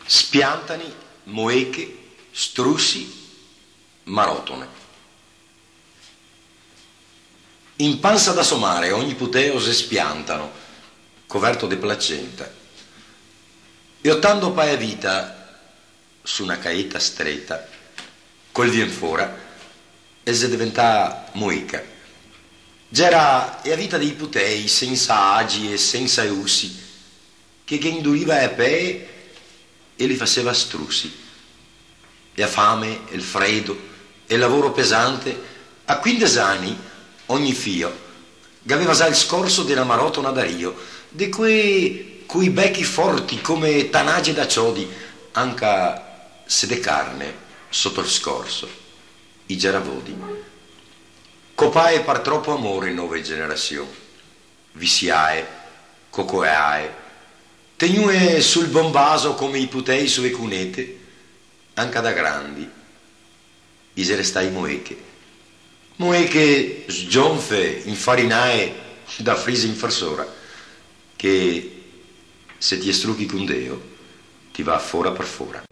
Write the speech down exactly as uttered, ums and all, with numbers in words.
Spiantani, moeche, strusi, marotone. In pansa da so mare ogni puteo xe spiantano, coverto de placenta. E otando pa e vita su na caeta streta, col vien fora, el xe deventà moeca. Gera e a vita dei putei sensa agi e sensa e usi, che ghe induriva e pee e li faseva strusi. E a fame, e el fredo, e el lavoro pesante, a quindese ani ogni fio gaveva za el scorso de na marotona da rio, de quee coi bechi forti come tanage da ciodi, anca se de carne soto el scorso i gera vodi. Copae par tropo amore nove generasion, visiae, cocoeae, tegnue sul bon baso come i putei su e cunete, anca da grandi i xe restai moeche. Moeche sgionfe, infarinae da frise in farsora, che se ti e struchi cun deo, ti va fora par fora.